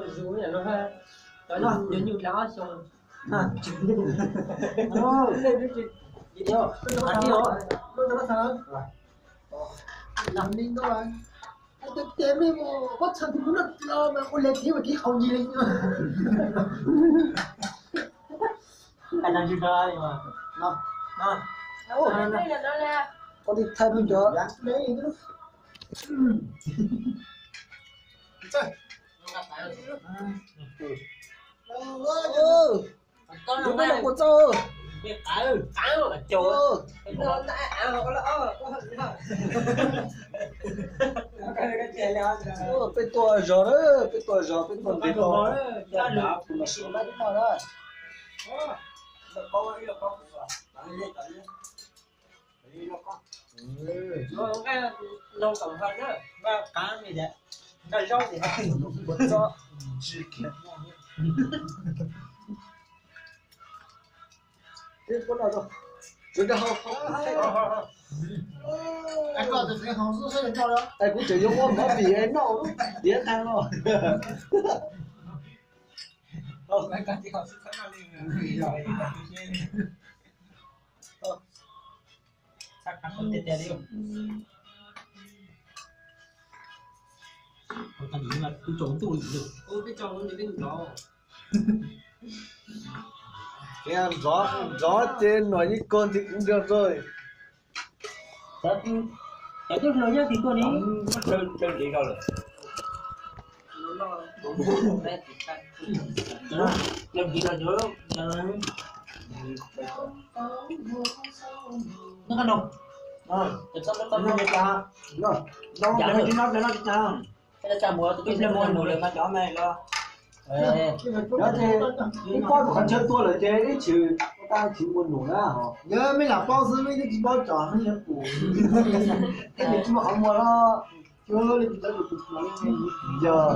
Zus no, cov nyuj dlav ob xyoos. Tes mej mus pob txha tus noj los mas ua le thiab ua kev haus nyim li. Koj tij thaij peb cov. Lub peb los kua txob. Peb tuaj zog na, peb tuaj zog, peb tuaj ntev tau. Kuv los sim lab noj na. Kuv tseem yuav ua mov vim noj lub tiav tag no. Nrov, nrov ces noj ib kog nti kuv nrog rau. Cov twb hluas nyob tim tuaj ni. Ib pob tus qhov chaw tuaj lawm ces ib txhis tab tsis muaj num na. Yog mej lam paub xwb, mej twb tsis paub tso, mej yuav pum. Tej nws tsis muaj qhov muag los, cuag li tus cov tus tus yog.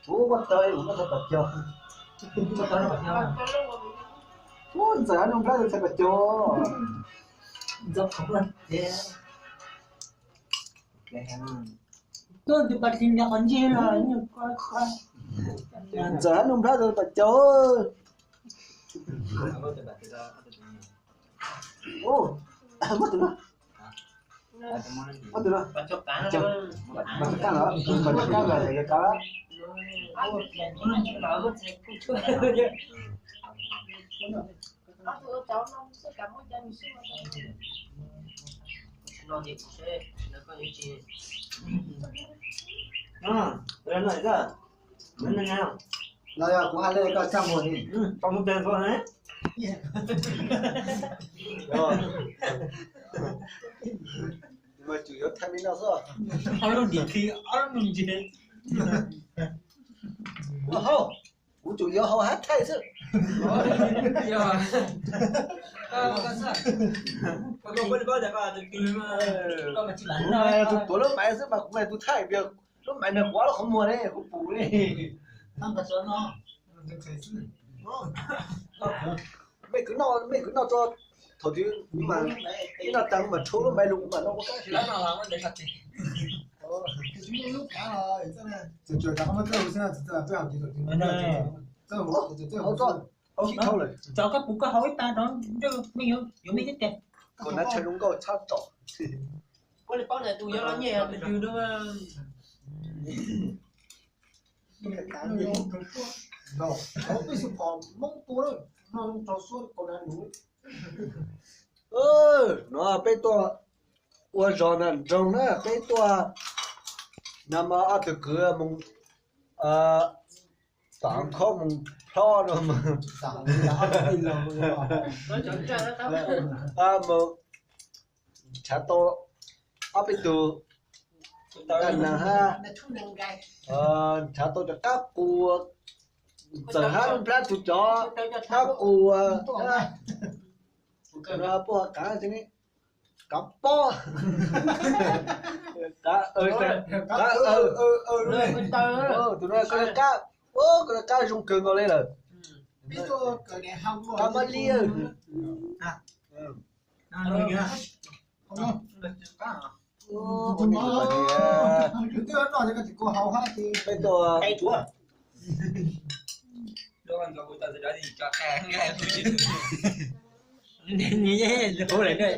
Kuv ua tawg, kuv muab tawg pas cog. Ntxawm nug nplab tawg pas cog. Ntxawm nug nplab tawg pas cog. Muab tus no. Muab tus no. Mas tsis kaj los, mas tsis kaj los, yog kaj los. Los yog kuv hais li koj txaj muag li. Mas tsum yuav thaij me no xwb. Kuv tsum yuav haus hab thaij xwb. Tus tuav lub maiv xwb mas kuv mas tus thaij, lub maiv nws quav lub qhov muag ne, kuv pum ne. Mej kwv noj, mej kwv noj tso, thaum twg mas ib noj tag mas rhaub lub maiv lug mas noj ua kab. Tso koj pum koj haus ib tag rov nrog mej yuav mej thiab tiag. Kuv na tshaj zoo nkauj tshaj tsom. Kuv li paub ntawm tus yuav los nyiaj tus twg no. No peb tuaj ua zog na, nroog na, peb tuaj no mas ob tug kwv mus tom khob mus plob no. Mus nrhav tau ob peb tug tag nag hab, nrhav tau cov kab qus, Ntxawm hab Nplab tug cov kab qus, puab kav, kav pob, tus no koj kab, koj kab zoo kawg nkaus li lawm. Kab mab liab. Tus twb no ces koj tsis kua hau hab ces peb tuaj. Hu lawm no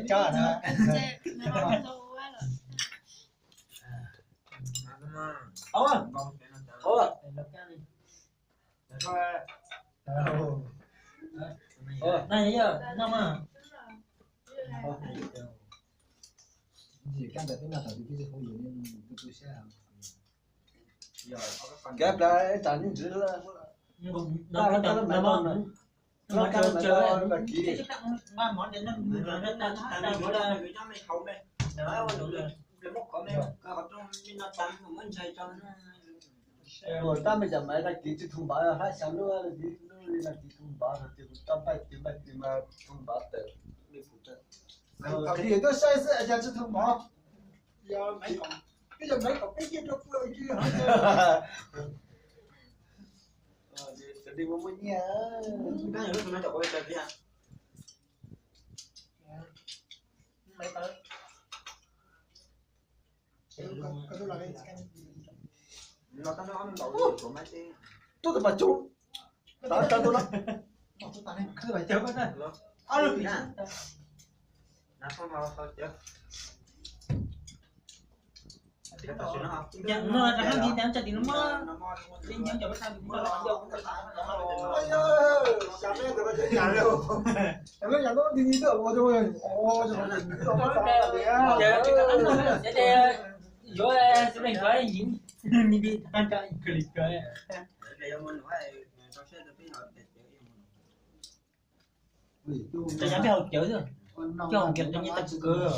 tso na. Hau, hau. Ua, na yog no mas. Kav plaws tsam nej ntxiv lawm. Tab meeg cov maiv tag kis tsis thum npav, hab xya lub li tag kis thum npav, tag kis kuv coj npaij tis npaij tis mas thum npav tawm. Tag kis tuaj saib xwb cas tsis thum npav. Yog maiv kom peb yeej rau pua li. Sawv daws muaj muaj nyiaj. Tub tus pas coob. Tau tau tau no. Yuav xws li kawg li kawg. Cov nyob peb hauv cawv xwb, coj hauv kiag cov nyob tag kawg.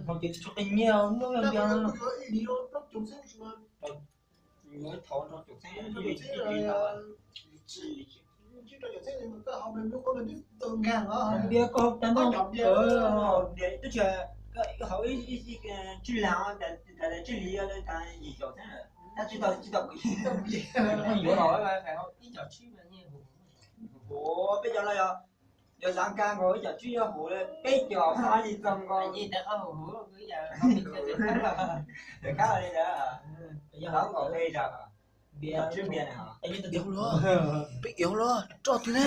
Hauv cawv tsis tshua qi nyiaj, lub nyob ntiag. Yuav thov rau caum txheeb ib li txheeb li tau. Ntiag koj tag nrho cov npias twb tsis hauv ib tswj lag, tas tas tswj lig tas yim caum txheeb lawm, tab tsis tau tsis tau kuv yuav los hais hauv ib caum tsib. Peb cov no yog, yog xav nkag nkaus ib caum tsib yog hauv peb caum xwb li txog nkaus. Qab li ntawd, yog hauv nkaus peb zog. Peb ib los roj twg ne?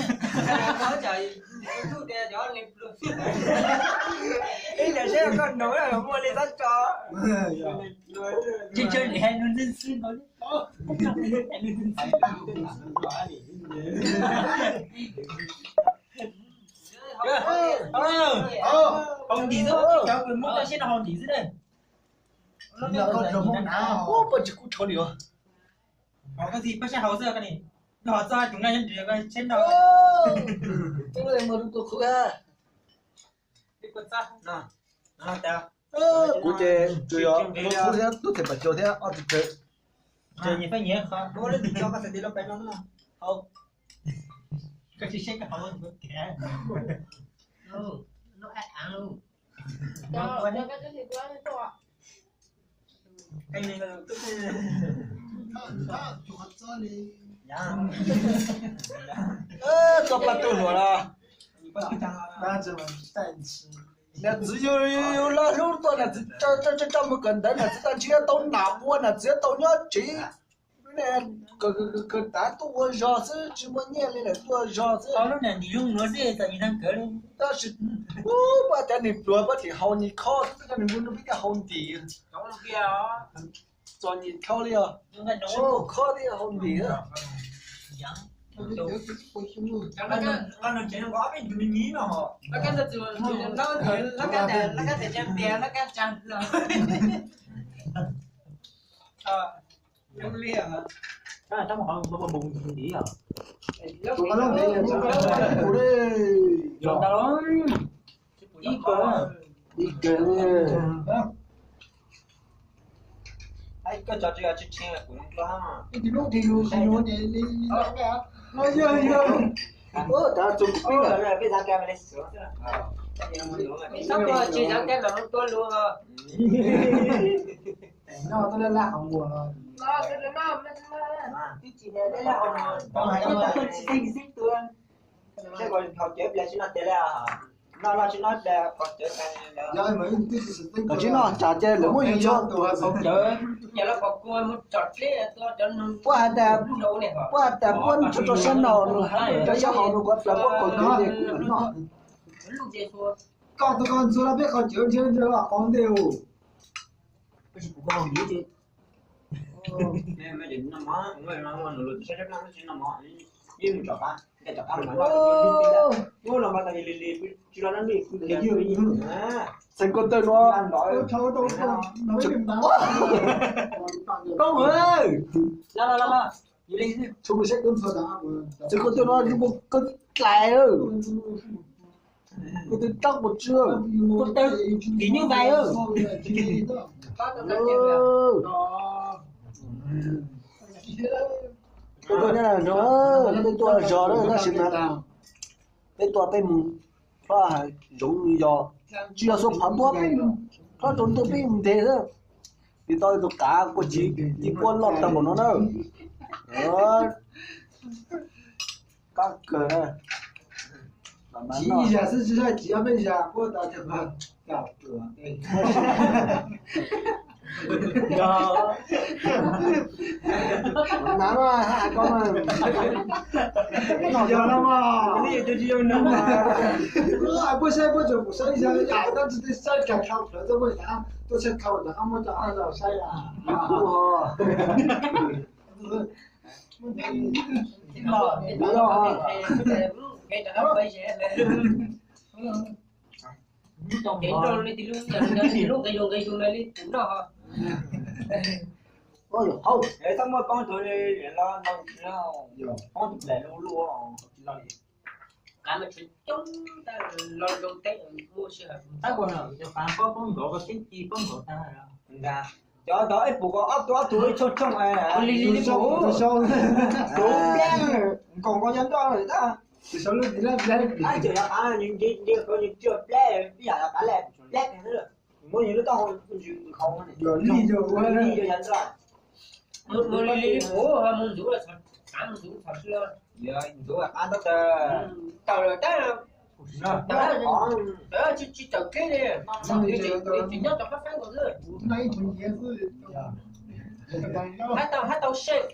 Ib los seb koj nug muaj li tab tso. Tseem tsawg li hais lus ntxwg ntxwg nkaus. Hauv ntim xwb, cov kws muab toj siab no hauv ntim xwb ne. Ua, poj tsis kub rho li os. Koj txiv poj siab hauv xwb koj ni. Nws ho txog tus nqaij nyob nrad koj tsheb nrog. Twb muaj tus tus qhuav. Kuv ces tsuas yog tus qhuav thiab tub them pas cua thiab ob tug tsawg. Ces nyias pab nyias qhov. Koj tsis seb koj hauv tus kev. Tuaj paj tuaj hluas los. Niam txiv yus laj hlub tuaj, niam txiv tso mus kawm ntawv, niam txiv tag ntshiab tau nam ua, niam txiv tau nyob tsev. Kawm tav tuaj ua zog xwb, tsis muaj nyiaj li lawm tuaj ua zog xwb. Tab sis pab tias nws pluag pab thim haus nyias khob xwb, twb nws muaj nub peb coj haus ntim. Txom nyem dhau li os. Tsis muaj khob thiab haus ntim. Ib kawg, ib kawg. Tsis dab kab mas tua lus. Tsis tau tsis tau tsis tau. Seb koj haus cawv pliag tsis noj tes li os. Noj noj tsis noj, qhov cawv, koj tsis noj tsam ces lawv muab yus tso. Puab hais tias, puab hais tias puab tso rau sab no, rau sab hauv no, kuv tias puab kaus cawv ces kuv mam noj. Koj tus koj ntxuag peb qhov cawv ntshe ntshe los qhov ntej u. Txheej koj tawg no, koob, txheej koj tawg no yus koj dlais, koj tawg rab quas tsw, koj tawg tim nyuj vais. Peb tuaj nyob no, peb tuaj zog na, tab sis mas peb tuaj peb mus thob zoov yog, tsis yog xuas phom ntua peb mus thob zoov ntua peb mus ntes xwb. Tiv tau tus kav kua txiv tib puab loj tag npaum no na. Kab kawg na. Tsis ib zag xwb, tsis zag, tsis ob peb zag puab tau. Nav no hais koj mas, yog no mas, puab saib puab tseem mus saib ib zag, yam tab tsis saib kag khau plawv tuaj, puab tuaj saib khau rov qab muab rau ob zag saib. Hauj, txhob muaj poob tus, poob tus daim lu luj. Tab kuv no cov qav pob poob nkaus, koj teeb ci poob nkaus tag. Cov tod ib pum ko ob tug ob tug ib tshooj tshooj. Tus plab nkaus nkaus yog nroj tab. Tus sau lub tis lab plab, ab, cov yog qav nce nce ko nws cuag plab, ib yam yog qav lab plab, muab yus lub taub hau ntsis nkhaus. Yog li yog ua li yog yog nroj. Mus li li mus, mus ntxuv, qav mus ntxuv thaum sib los. Ntxuv qav tab tawg, tawg lawm tab. Tsis tsis tawm kiag li, tsis nyob rau qab feeb nkaus xwb. Hab tau hab tau seb.